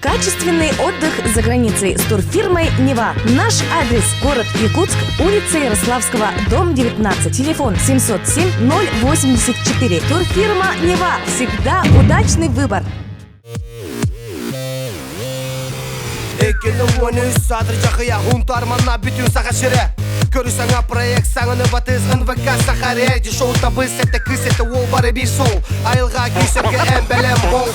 Качественный отдых за границей с турфирмой «Нева». Наш адрес – город Якутск, улица Ярославского, дом 19, телефон 707 084. Турфирма «Нева». Всегда удачный выбор. 2013 саатыр Хунтар манна бүтүн Саха сирэ Көрү саҥа проект саҥаны батыс НВК Саха реалити шоу табыс это кыс это уол бары биир сол Айылҕа күүсэргэ эн бэлэм бол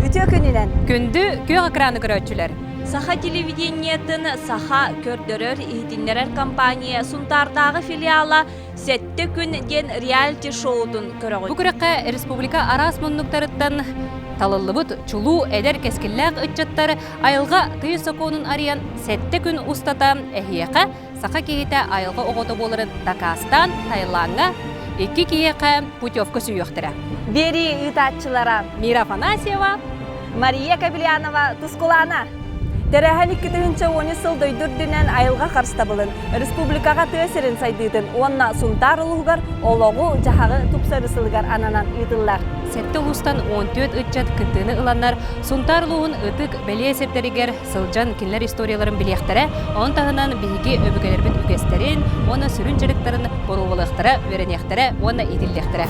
Үтүө күнүнэн! Күндү күөх экраны көрөөччүлэр! Саха телевидениетын Саха көрдөрөр иһитиннэрэр компания Сунтаардааҕы филиала Сэттэ күн диэн реалити-шоутун көрөҕүт. Бу күрэххэ республика араас муннуктарыттан талыллыбыт чулуу эдэр кэскиллээх ыччаттар айылҕа тыйыс сокуонун арыйан сэттэ күн устата эһиэхэ саха киһитэ айылҕа оҕото буоларын дакаастаан Таилаҥҥа икки киһиэхэ путевка сүүйүөхтэрэ. Биэрии ыытааччылара Мира Афанасьева, Мария Кобельянова, Тускулаана. Тэрээһин 2010 сыл дойду үрдүнэн айылҕа харыстабылын, республикаҕа тыа сирин сайдыытын уонна Сунтаар улууһугар олоҕу-дьаһаҕы тупсарыы сылыгар ананан ыытыллар. Сэттэ улуустан 14 ыччат кыттыыны ыланнар Сунтаар улууһун ытык бэлиэ сирдэригэр сылдьан кинилэр историяларын билиэхтэрэ, ону таһынан биһиги өбүгэлэрбит үгэстэрин уонна сүрүн дьарыктарын боруобалыахтара, үөрэниэхтэрэ уонна иитиллиэхтэрэ.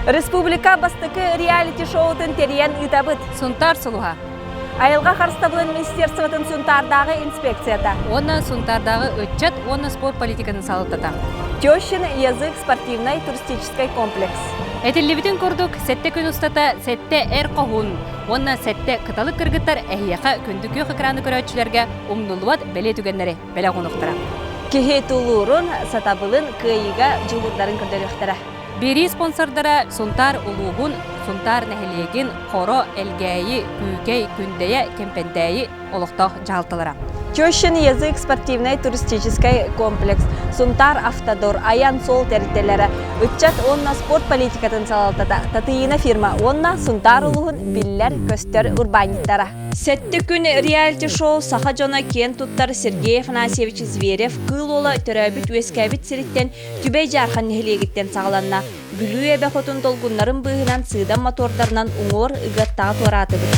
Республика бастакы реалити-шоутун тэрийэн ыытабыт. Сунтаар сулуһа. Айылҕа харыстабылын министерствотын Сунтаардааҕы инспекцията. Уонна Сунтаардааҕы ыччат уонна спорт политикатын салалтата. Тещин язык спортивнай туристическай комплекс. Этиллибитин курдук, сэттэ күн устата сэттэ эр хоһуун уонна сэттэ кыталык кыргыттар эһиэхэ күндү күөх экраны көрөөччүлэргэ умнуллубат бэлиэ түгэннэри бэлэх уунуохтара. Киһи тулуурун, сатабылын, кыайыыга дьулуурдарын көрдөрүөхтэрэ. Биэрии спонсордара Сунтаар улууһун, Сунтаар нэһилиэгин, Хоро, Элгээйи, Күүкэй, Күндэйэ, Кэмпэндээйи олохтоох дьаһалталара. Тещин язык спортивнай туристическай комплекс, Сунтаар Автодор, Айан суол тэрилтэлэрэ, ыччат уонна спорт политикатын салалтата, Татыйына фирма уонна Сунтаар улууһун биллэр-көстөр урбаанньыттара. Сэттэ күн реалити-шоу саха дьоно киэн туттар Сергей Афанасьевич Зверев Кыыл Уола төрөөбүт-үөскээбит сириттэн Түбэй Дьаархан нэһилиэгиттэн саҕаланна. Бүлүү эбэ хотун долгуннарын быыһынан сыыдам мотордарынан уҥуор Ыгыаттаҕа туораатыбыт.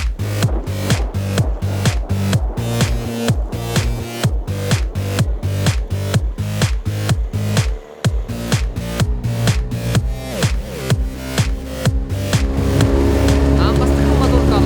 Аан бастакы моторка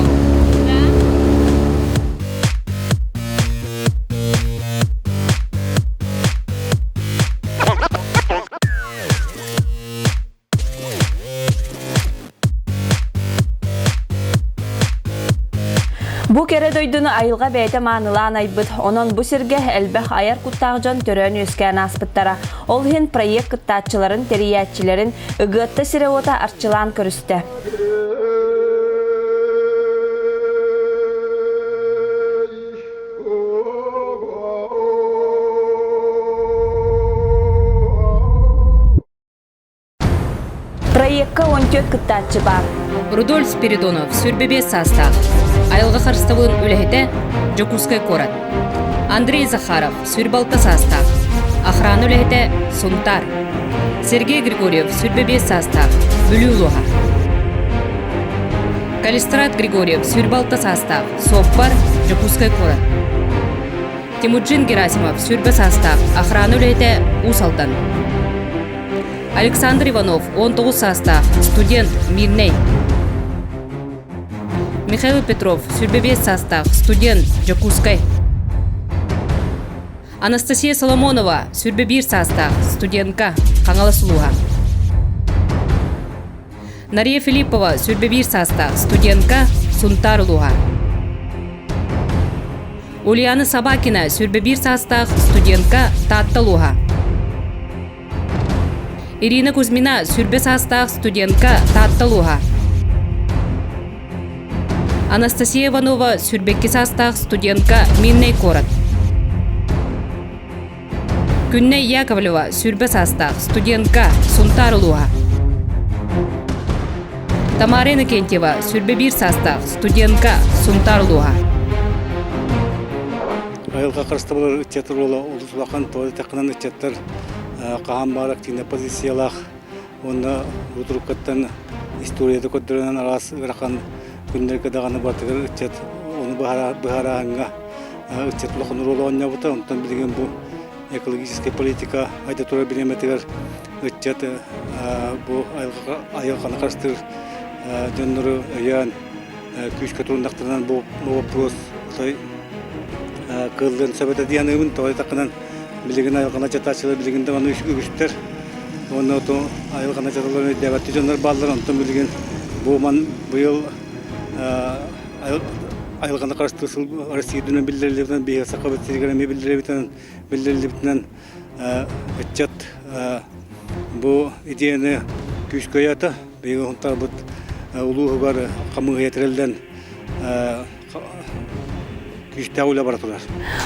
Бу кэрэ дойдуну айылҕа бэйэтэ маанылаан айбыт, онон бу сиргэ элбэх айар куттаах дьон төрөөн-үөскээн ааспыттара. Ол иһин проект кыттааччыларын, тэрийээччилэрин Ыгыатта сирэ-уота арчылаан көрүстэ. Проекка 14 кыттааччы баар. Рудольф Спиридонов, сүрбэбиэс саастаах. Айылҕа харыстабылын үлэһитэ, Дьокуускай куорат. Андрей Захаров, сүрбалта саастаах. Охрана үлэһитэ, Сунтаар. Сергей Григорьев, сүрбэбиэс саастаах, Бүлүү улууһа. Калистрат Григорьев, сүрбалта саастаах, Суоппар, Дьокуускай куорат. Тимуджин Герасимов, сүрбэ саастаах, охрана үлэһитэ, Уус Алдан. Александр Иванов, 19 саастаах, студент, Мирнэй. Михаил Петров, сүрбэ биэс саастаах, студент, Дьокуускай. Анастасия Соломонова, сүрбэ биир саастаах, студентка, Хаҥалас улууһа. Нария Филиппова, сүрбэ биир саастаах, студентка, Сунтаар улууһа. Ульяна Собакина, сүрбэ биир саастаах, студентка, Таатта улууһа. Ирина Кузьмина, сүрбэ саастаах, студентка, Таатта улууһа. Анастасия Иванова, сүрбэкки саастаах, студентка, Миннэй куорат. Күннэй Яковлева, сүүрбэ саастаах, студентка, Сунтаар улууһа. Тамара Иннокентьева, сүүрбэ биир саастаах, студентка, Сунтаар улууһа. Айылҕа харыстабылар ыччаттар уола олус улахан тоҕо диэтэххинэ ыччаттар хаһан баар активнай позициялаах уонна бу туруккаттан Историята көрдөрөнөн араас ыарахан күннэргэ даҕаны барытыгар ыччат ону быһаарааһыҥҥа ыччат улахан оруолу оонньообута. Онтон билигин бу экологическай политика айда турар бириэмэтигэр ыччат бу айылҕаны харыстыыр дьоннору өйөөн күүскэ туруннахтарынан бу вопрос кыаллыан сөп этэ дии саныыбын. Тоҕо диэтэххинэ билигин айылҕаны дьатааччылар билигин даҕаны үгүстэр. Уонна ото айылҕаны дьаталларын өйдөөбөттүү дьоннор бааллар. Онтон билигин бу ман быйыл айылҕаны харыстыыр сыл Россия үрдүнэн биллэриллибитинэн биһиги Сахабыт сиригэр эмиэ биллэриллибитинэн биллэриллибитинэн ыччат бу идеяны күүскэ өйөөтө. Биһиги Сунтаарбыт улууһугар хамыыһыйа тэриллэн күүстээх үлэ бара турар.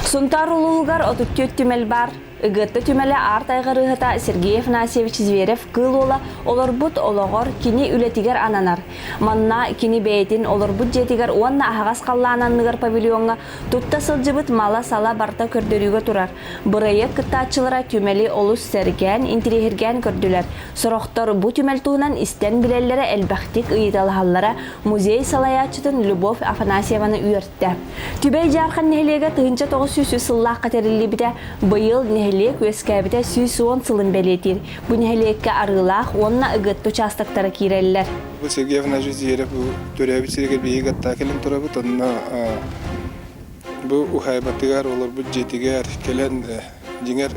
Сунтаар улууһугар 34 түмэл баар. Ыгыатта түмэлэ аар тайҕа ырыаһыта Сергей Афанасьевич Зверев Кыыл Уола олорбут олоҕор кини үлэтигэр ананар. Манна кини бэйэтин олорбут дьиэтигэр уонна аһаҕас халлаан анныгар павильоҥҥа тутта сылдьыбыт мала-сала барыта көрдөрүүгэ турар. Бырайыак кыттааччылара түмэли олус сэргээн, интириэһиргээн көрдүлэр. Сорохтор бу түмэл туһунан истэн билэллэрэ элбэхтик ыйыталаһаллара музей салайааччытын Любовь Афанасьеваны үөртэ. Түбэй Дьаархан нэһилиэгэ 1903 сыллаахха тэриллибитэ, быйыл нэһилиэк үөскээбитэ 110 сылын бэлиэтиир. Бу нэһилиэккэ Арыылаах уонна Ыгытты учаастактара киирэллэр. Бу Сергей Афанасьевич Зверев бу төрөөбүт сиригэр биһиги аттаа кэлэн турабыт. Онно бу уһаайбатыгар олорбут дьиэтигэр кэлэн дьиҥэр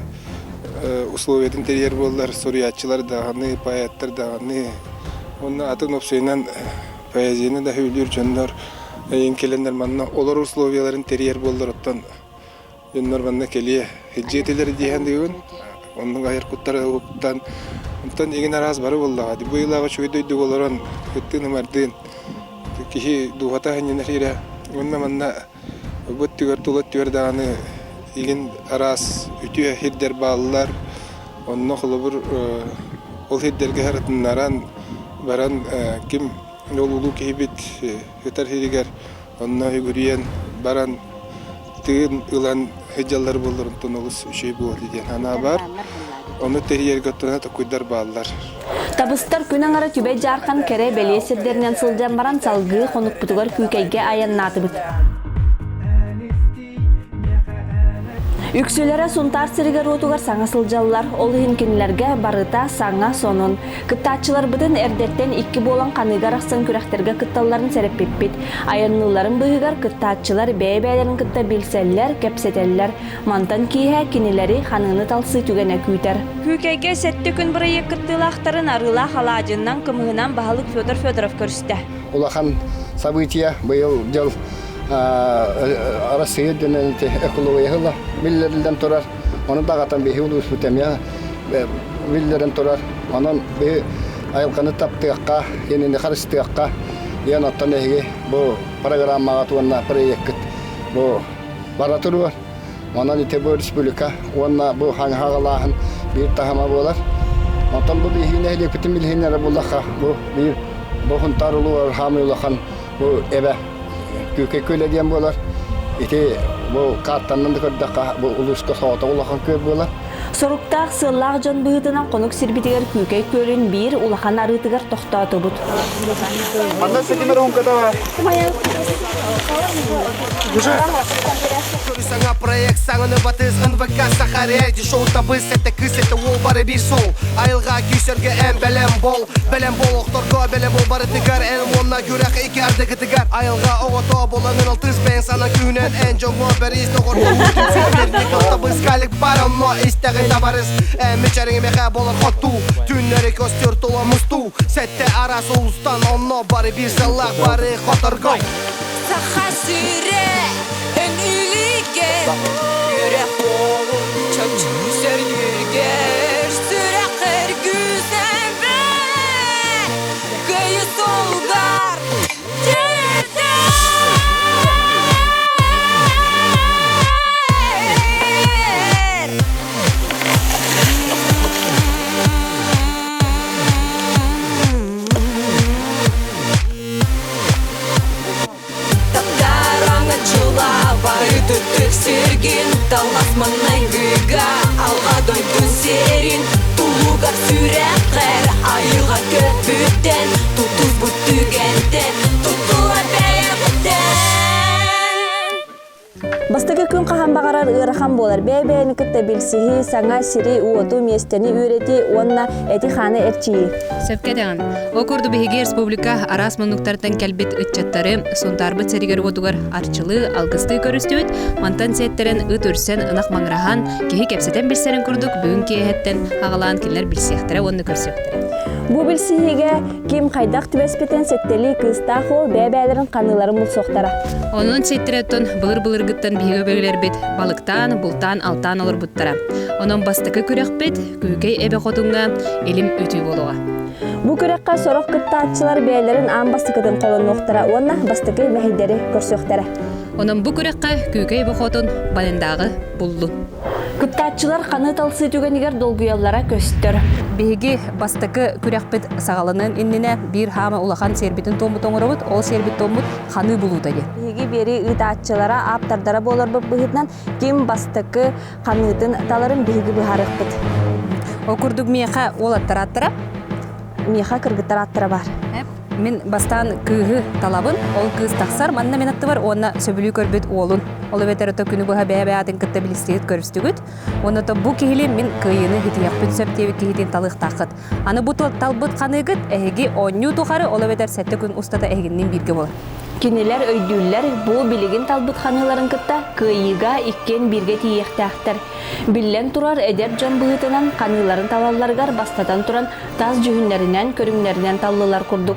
условиятын тэрийэр буоллар суруйааччылар даҕаны, поэттар даҕаны уонна атын уопсайынан поэзияны да сөбүлүүр дьоннор эйин кэлэннэр манна олор условияларын тэрийэр буоллар оттон дьоннор манна кэлиэ илдьиэтилэр диэһэн дыыбын оннук айар куттара уһуктан онтон игин араас бары буоллаҕа бу ыйылааҕы үчүгэй дойдуга олорон ыттыын-ымардыын киһи дууһата анньынар ирэ уонна манна Бу өттүгэр тула өттүгэр даҕаны игин араас үтүө сирдэр бааллар. Онно холобур ол сирдэргэ сырытыннаран баран ким ол улуу киһибит ытар сиригэр онно үгүрүйэн баран тыын ылан сылдьаллар буоллар онтон олус үчүгэй буолуо диэн санаа баар. Ону тэрийэргэ оттон токуйдар бааллар. Табыстар күн аҥара Түбэй Дьаархан кэрэ бэлиэ сирдэринэн сылдьан баран салгыы хонукпутугар Күүкэйгэ айаннаатыбыт. Үксүлэрэ Сунтаар сиригэр-уотугар саҥа сылдьаллар, ол иһин кинилэргэ барыта саҥа сонун. Кыттааччыларбытын эрдэттэн икки буолан ханыыга арахсан күрэхтэргэ кытталларын сэрэппиппит. Айанныылларын быыһыгар кыттааччылар бэйэ-бэйэлэрин кытта билсэллэр, кэпсэтэллэр. Мантан киэһэ кинилэри ханыыны талсыы түгэнэ күүтэр. Күүкэйгэ сэттэ күн бырайыак кыттыылаахтарын арыылаах алаадьыннан, кымыһынан баһылык Федор Федоров көрүстэ. Улахан событие быйыл дьыл Арассыыйа үрдүнэн экология сыла биллэриллэн турар. Ону даҕатан биһи улууспут эмиэ биллэрэн турар. Онон биһи айылҕаны таптыахха, кинини харыстыахха диэн оттон эһиги бу программаҕа уонна проеккыт бу бара туруор. Онон ити бу республика уонна бу хаҥаҕалааһын биир таһыма буолар. Онтон бу биһиги нэһилиэкпитин билиһиннэрэ буллахха бу биир бу Хунтаар улуу хаамый улахан бу эбэ Күүкэй күөлэ диэн буолар. Ити бу картанан да көрдөххө бу улууска соҕотох улахан күөл буолар. Соруктаах сыаллаах дьон быһыытынан хонук сирбитигэр Күүкэй күөлүн биир улахан арыытыгар тохтоотубут. Манна ситимэр уҥката бар. Саҥа проект саҥаны батыс НВК Саха реалити шоу табыс это кыс это уол бары биир сол айылҕа күүсэргэ эн бэлэм бол бэлэм бол охторго бэлэм бол барытыгар эн уонна күрэх икки ардыгытыгар айылҕа оҕото болаҥын алтыс бэйэҥ сана күүнэн эн дьоҥҥо бэрис доҕордоһуу түмсүү табыс калик бар онно истэҕин табарыс эн мичэриҥ мехэ болар хоттуу түүннэри көстөр тула мустуу сэттэ араас улустан онно бары биир сыллаах бары хоторго Саха сирэ эн илиигэр Үөрэх буолун чопчу сөргүргэр Сүрэххэр күүсэбэ Кыайы суолгар тиэрдэр Таптараҥа чулаабар Ытык сиргин Талас маҥнайгыга Алға дойду сирин Тулуга Туругар сүрэххэр айылҕа көппүттэн Тутуспут түгэнтэн Тутула бэйэҕиттэн Бастакы күн хаһан баҕарар ыарахан буолар. Бэйэ-бэйэни кытта билсиһии, саҥа сири, уоту, миэстэни үөрэтии уонна эти-хааны эрчийии. Сөпкө этэҕин. Ол курдук биһиги республика араас муннуктартан кэлбит ыччаттары Сунтаарбыт сиригэр-уотугар арчылыы, алгыстыы көрүстүбүт. Мантан сиэттэрэн ыт үрсэн, ынах маҥыраһан, киһи кэпсэтэн билсэрин курдук бүгүн киэһэттэн аҕалаан кинилэр билсиэхтэрэ уонна көрсүөхтэрэ. Бу билсиһиигэ ким хайдах түбэспитин сэттэлии кыыстаах уол бэйэ-бэйэлэрин ханыыларын булсуохтара. Онон сиэттэрэ былыр-былыргыттан биһиги өбүгэлэрбит балыктаан, бултаан, алтаан олорбуттара. Онон бастакы күрэхпит Күүкэй эбэ хотуҥҥа илим үтүү буолуоҕа. Бу күрэххэ сорох кыттааччылар бэйэлэрин аан бастакытын холонуохтара уонна бастакы мэһэйдэри көрсүөхтэрэ. Онон бу күрэххэ Күүкэй эбэ хотун Балендааҕы буллун. Кыттааччылар ханыы талсыы түгэнигэр долгуйаллара көстөр. Биһиги бастакы күрэхпит саҕаланыан иннинэ биир хаама улахан сиэрбитин туоммут оҥоробут. Ол сиэрбит туоммут ханыы булуута диэн. Биһиги биэрии ыытааччылара, ааптардара буоларбыт быһыытынан ким бастакы ханыытын таларын биһиги быһаарыахпыт. Ол курдук миэхэ уолаттар ааттара. Миэхэ кыргыттар ааттара баар. Мин бастаан кыыһы талабын, ол кыыс тахсар, манна мин аттыбар уонна сөбүлүү көрбүт уолун. Ол эбэтэр ото күнү быһа бэйэ бэйэтин кытта билистигит көрүстүгүт. Уонна то бу киһили мин кыайыыны итиэхпин сөп диэбит киһитин талыахтааххыт. Аны бу талбыт ханыыгыт эһиги оонньуу тухары, ол эбэтэр сэттэ күн устата эһигинниин бииргэ буолар. Кинилэр өйдүүллэр, бу билигин талбыт ханыыларын кытта кыайыыга иккиэн бииргэ тиийиэхтээхтэр. Биллэн турар, эдэр дьон быһыытынан ханыыларын талалларыгар бастатан туран тас дьүһүннэринэн, көрүҥнэринэн таллылар курдук.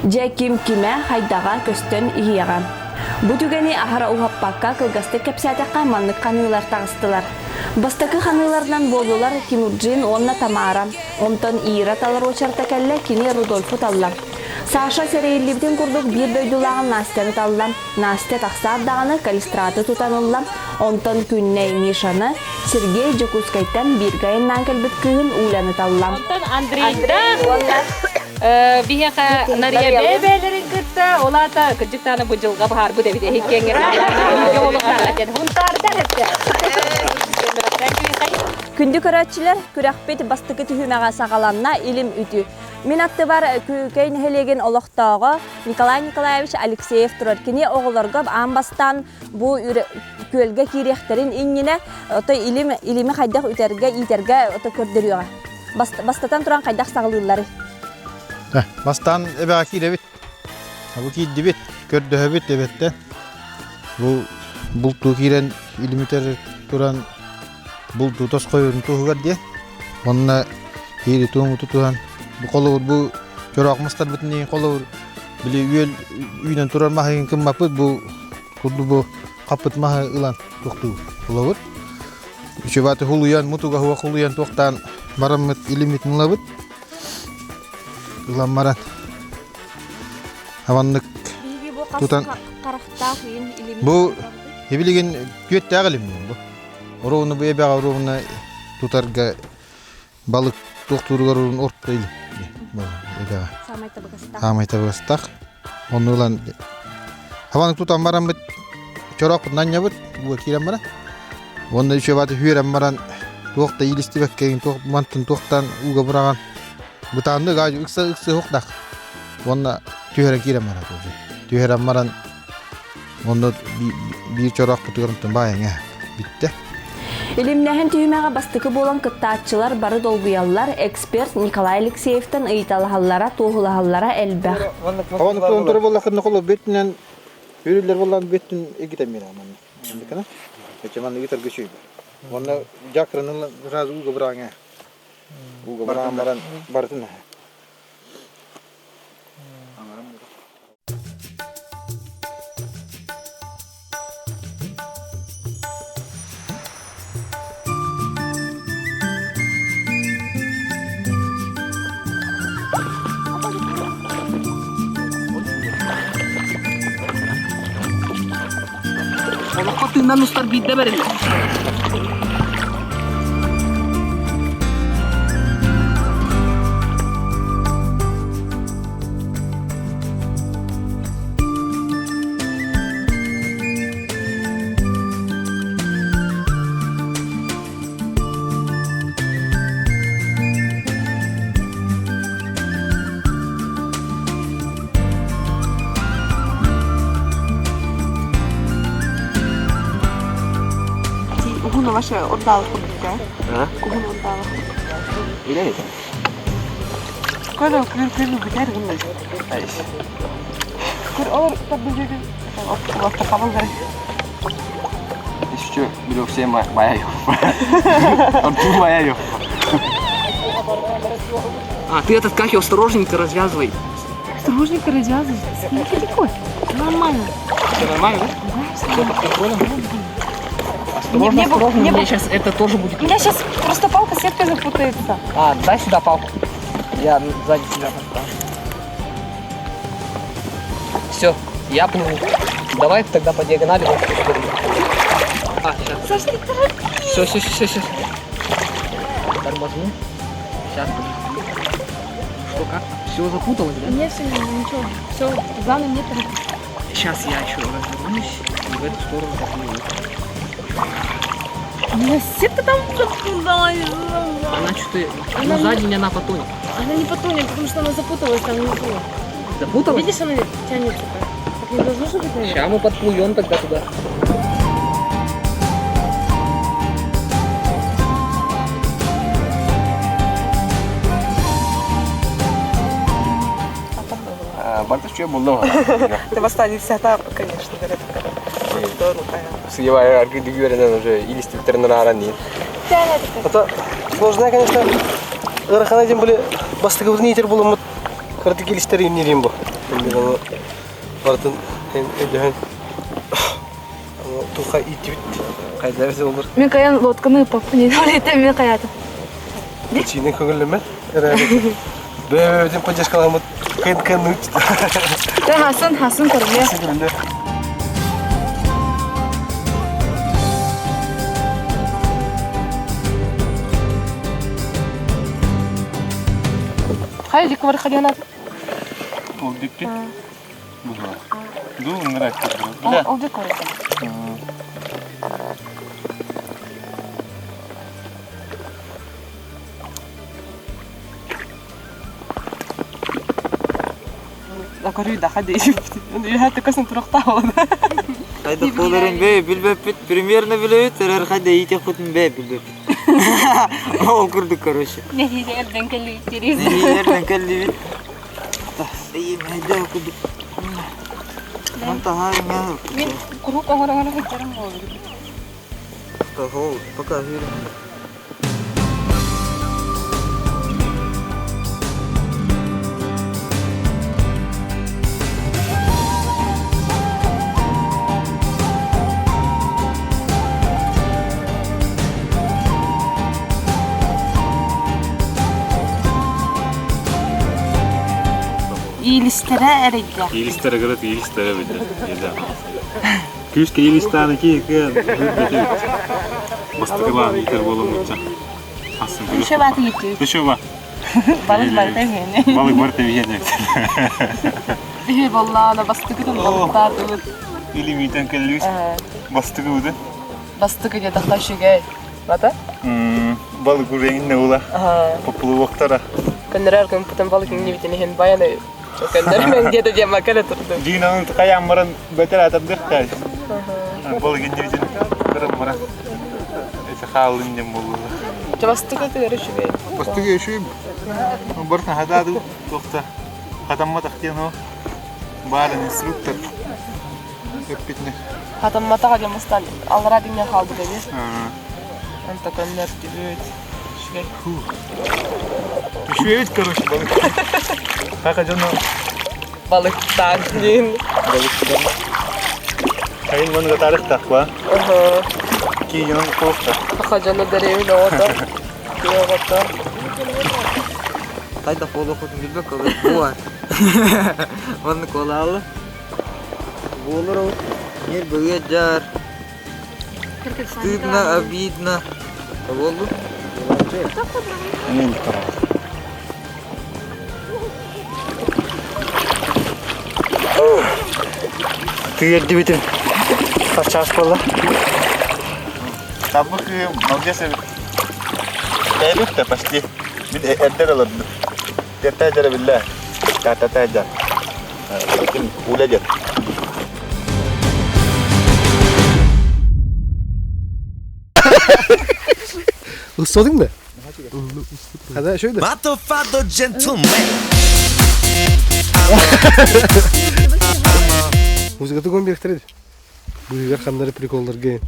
Дьэ, ким кимэ, хайдаҕа көстөн иһиэҕэ. Бу түгэни аһара уһаппакка кылгастык кэпсээтэххэ маннык ханыылар таҕыстылар. Бастакы ханыыларынан буоллулар Тимурджин уонна Тамара. Онтон Ира талар уочарата кэллэ, кини Рудольфу талла. Саша сэрэйиллибитин курдук биир дойдулааҕын Настяны талла. Настя тахсаат даҕаны Калистраты тутан ылла. Онтон Күннэй Мишаны, Сергей Дьокуускайтан бииргэ айаннаан кэлбит кыыһын Уляны талла. Онтон Андрейдаах биһиэхэ Нария бэйэ-бэйэлэрин кытта ол аата кырдьык даҕаны бу дьылҕа баһаарбыт эбит эһиккиэҥҥэ Хунтаардар эттэ. Күндү көрөөччүлэр, күрэхпит бастакы түһүмэҕэ саҕаланна илим үтү. Мин аттыбар Күүкэй нэһилиэгин олохтооҕо Николай Николаевич Алексеев турар. Кини оҕолорго аан бастаан бу күөлгэ киириэхтэрин иннинэ ото илим, илими хайдах үтэргэ, иитэргэ ото көрдөрүөҕэ. Бастатан туран хайдах саҕалыылларый? Бастаан эбэҕэ киирэбит. Бу киирдибит, көрдөһөбүт эбэттэн. Бу бултуу киирэн илимитэр туран бултуу тосхойорун туһугар диэн. Онно киири туому тутуһан бу холобур бу чороох мастарбытын иһин холобур били үөл үүнэн турар маһын кыммаппыт бу курду бу хаппыт маһы ылан туохтуу холобур үчүбаты хулуйан мутуга хуа хулуйан туохтаан бараммыт илиммитин ылабыт ылан баран аваннык тутан бу билигин күөттээх илиммин бу Оруобуна бу эбэҕэ оруобуна тутарга балык туохтууругар уруун орто илим эбэҕэ. Саамай табыгастаах. Саамай табыгастаах. Онну ылан хабаны тутан бараммыт чороохпутун анньабыт буга киирэн баран. Уонна үчүгэйбаты хүөрэн баран туох да иилистибэккэ туох мантан туохтан ууга быраҕан бытааннык аадьы ыкса ыксы уһуктах. Уонна түһэрэн киирэн баран түһэрэн баран Онно биир чороохпутугар онтон баайаҥа бүттэ. Илимнэһэн түһүмэҕэ бастакы буолан кыттааччылар бары долгуйаллар, эксперт Николай Алексеевтан ыйыталаһаллара, туоһулаһаллара элбэх. Хабан туон тура буоллаххына холо бүттүнэн үрүллэр буоллан бүттүн игитен мира манна. Мандыкана. Эче манна ыытарга сүйбэ. Онно жакраны сразу ууга быраҥа. Ууга быраан баран барытын. Олоххо тыынан устар биирдэ бэриллэр. Уһун вообще урдаалык курдук ээ. Уһун урдаалык. Или Көр күр күр бүтэр гынна. Көр олор табылжыгын. Оттоқабыл Еще билоксе моя Артур моя А, ты этот как осторожненько развязывай. Осторожненько развязывай. Никакой. Нормально. Все нормально, да? Все под контролем? Осторожно, осторожно, у меня сейчас это тоже будет. У меня сейчас просто палка с сеткой запутается. А, дай сюда палку. Я сзади тебя поставлю. Все, я плыву. Давай тогда по диагонали. А, сейчас. Саш, не торопись. Все, все, все, все. Тормозну. Сейчас, подожди. Что, как? Все запуталось, да? Не, все, ничего. Все, главное не торопиться. Сейчас я еще развернусь и в эту сторону поплыву. У меня сетка там запуталась. Она что-то... Ну, сзади меня она потонет. Она не потонет, потому что она запуталась там внизу. Запуталась? Видишь, она тянется так. Так не должно же быть, наверное. Сейчас мы подплывем тогда туда. Барта что булдum. Ты восстанешься, конечно, говорят. Сыевай аргы дүйөренен уже илистиктерин аран дейин. Это сложная, конечно. Ырахана дем были бастыгыбытын иитер буламмыт кыратык илистер имнирим бу. Бартын өйдөһөн туха иттибит. Кайда берсе болор. Мен каян лодканы папа не мен каятым. Чийнен көңүллөмө. Бөбөдөн поддержкаламыт. Кын кын Та хасын хасын көрүнө. Хай лик бар хадианат. Ол дикти. Була. Ду ыңгырак. Бля. Ол дик бар. Акорүй да хади. Үйәтті көсін тұрақта болады. Хайда боларын бе билбеппит, примерно билебит, эрер хайда ите хутун бе билбеппит. Ол курдук, короче. Нехилерден келлибит. Нехилерден келлибит. Хайда курдук. Мантаһар Мен курук оңор-оңор хыджарым болду. Хол, пока жүрүм. Иилистере эрейдэ. Иилистере кырат иилистере бите. Күүскэ иилистааны ки кы Бастыгылаан итер боломуча. Асын. Еще баты ити. Еще ба. Балык бар тегене. Балык бар тегене. Бихи боллаана бастыгытын балыктаатыбыт. Или митен келлибис. Бастыгы Бастыгы де тахта шүгэй. Бата? Балык уреңинне ула. Поплывоктара. Көннөрөр күн путан балык иңни битен баяны. Көннөр мен где-то дем макале турду. Динанын каян баран бетер атабдык Балык иңни битен кырым баран. Это хаалын дем болду. Бастыгы тегер шүгэй. Бастыгы шүй. Бартын хадады тохта. Хатамма тахтен о. Барын инструктор. Өппитне. Хатаммата дем устал. Алра динне халды деби. Анта көннөр түбүт. Шүгэй. Түшүбөйт, короче, балык. Кака жоно Балыктан дин. Балыктан. Хайын маны тарых таква. Ага. Кийин кофта. Кака жоно деревин ото. Кийогото. Хайда боло хутун билбек колор буар. Ванны колалы. Болор ол. Ер бөгө жар. Стыдно, обидно. Болду. Мен тарах. Тыгердибитин. Качаш болла. Табык молодец. Тәйбүк почти. Мин эрдер алырды. Тәтәҗәр билла. Тәтәҗәр. Ким уләҗәр. Устадың да? Хада şöyle. Motherfucker gentleman. Музыкаты ком беріктіреді. Быыгар ханнары приколларга.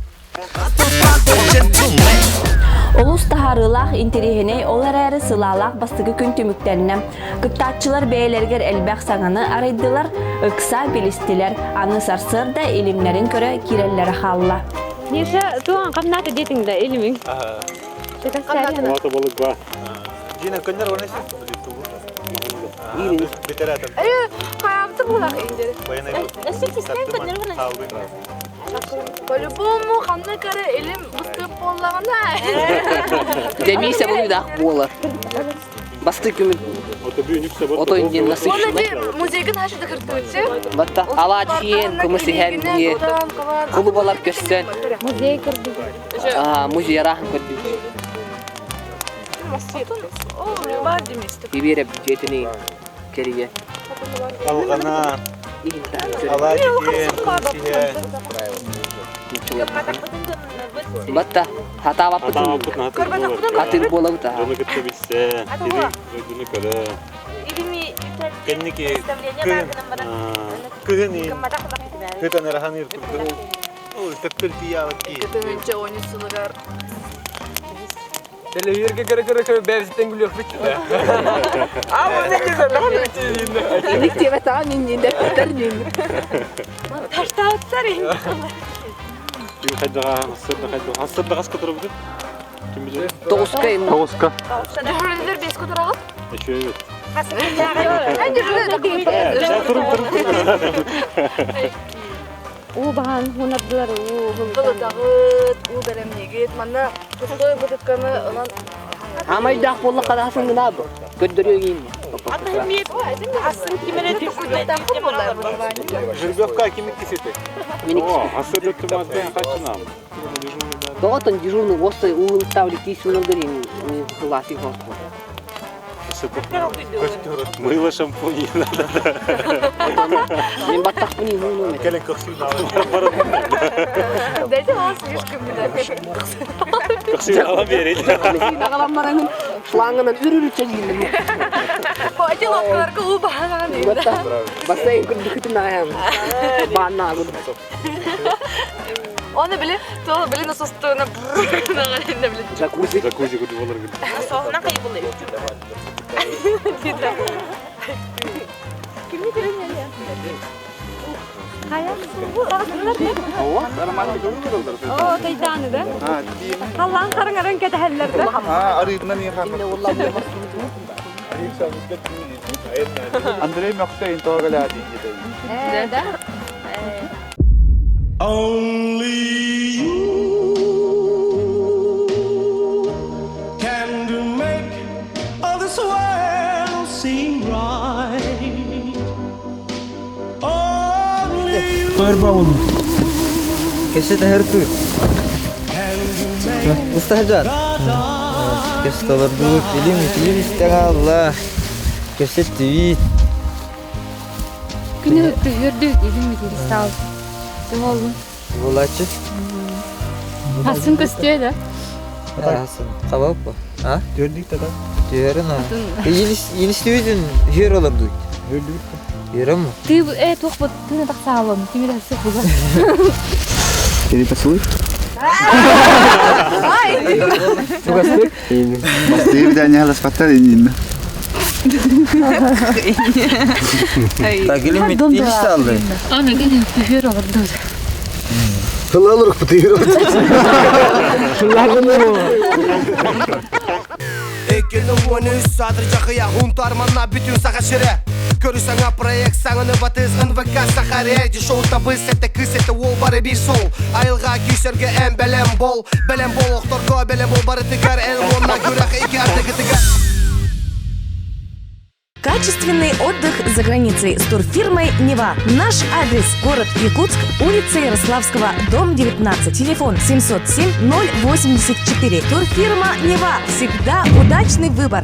Олус таһаарыылаах интэриэһинэй ол эрээри сылаалаах бастакы күн түмүктэннэ. Кыттааччылар бэйэлэригэр элбэх саҥаны арыйдылар, ыкса билистилэр, аны сарсыарда илимнэрин көрө киирэллэрэ хаалла. Миша, туоҕан хамнаата диэтиҥ да илимиҥ? Ото балык ба. Дина көннөр уонна Хаябыты булах индери. По-любому ханна кары илим быстып боллагана. Демисе буйдах буолар. Басты күмүт. Ото инден насыщенный. Музейгин хашыды кыртыычы. Батта алаат хиен, кымыс иһэн дие. Кулубалар көстөн. Музей көрдүк. Аа, музей арахан көрдүк. Ибире бюджетini кэрийэ. Алгана. Алаат хиен, кымыс иһэн. Батта хатаабаппытын хатыр буолабыт аа. Дьону кытта билсэ, сири дойдуну көрө. Кэнники кыһын кыһын хытан ырахан ыртырды. Төптөр тиийаабыт кии. Тыһыынча он үс сылыгар Телевизорга көрө-көрө бэйэбититтэн күлүөхпүт. Аа, бу не кезер, Инник диэбэтаҕа нин дэппиттэр нин. Таштаабыттар ин. Күн хайдаҕа сырда хайдаҕа сырда хас көтөрбүт? Тоҕуска Тоҕуска. Дьүһүрүллэр бес көтөрөҕүт? Үчүгэй. Турун турун Уу баһан хунардылар уу Былытаҕыт, уу бэлэмниигит. Манна пустой бытыкканы ылан Амайдаах буолла харасын гынаабы. Көрдөрүө Асын кимере Жеребьевка кимик кисети? О, асыр өттүмаздан качынам. Тоҕотон дежурный уоссай уунтаабли тиис унаргар кылаасый хооспо. Мыло шампунь не надо. Мен баттахпын иһуунум. Кэлэн көхсүн Дайте вас слишком Көхсүн ала берет. Агалам бараңын шлангынан үрүрүчө жиилим. Эти лодкаларга уу баһанаан Бассейн күрдүкүтүн аян. Бааннаагын. Оны били, то били насостуна били. Джакузи. Джакузи күрдү болар күрдү. Насосуна кайбылы. Кимни көрүнү? Оо, тайдааны да? Халлаан хараңаран кэтэһэллэр да? Андрей Мөхтөйін тоғалады Ээ, да? Only you can make all this world seem right. Only you Кеше тәһәртү. Устаһажар. Кеше толордубут, илим илим истэҕэ алла. Кеше түбит. Күнү түһүрдүк, илим итилистаал. Боллун. Булачы. Асын көстүө да? Асын. Хабап ба? А? Түөрдүк тата. Түөрүн а. Илис түбүтүн хүөр олордуйт. Хүөрдүк. Хүөрөм. Ты э туох бут тыны тахсаалым, тимир хасы була. Или поцелуй? Тугастык? Бастыыр видание хадаспаттар иннинна. Так, илим илис алды. Аны гене түһүр олордуйт. Тылалырық бітігір. 2013 саатыр жакыя Унтарманна бүтүн саха сире Көрү проект саңыны батыс НВК Саха реалити шоу табыс Это кыс это ол бары бир сол Айылға күйсерге ән бәлем бол Бәлем бол охторго бәлем бол бары тыгар Эл онна күрәк ике ардыгы тыгар Качественный отдых за границей с турфирмой «Нева». Наш адрес – город Якутск, улица Ярославского, дом 19, телефон 707 084. Турфирма «Нева». Всегда удачный выбор.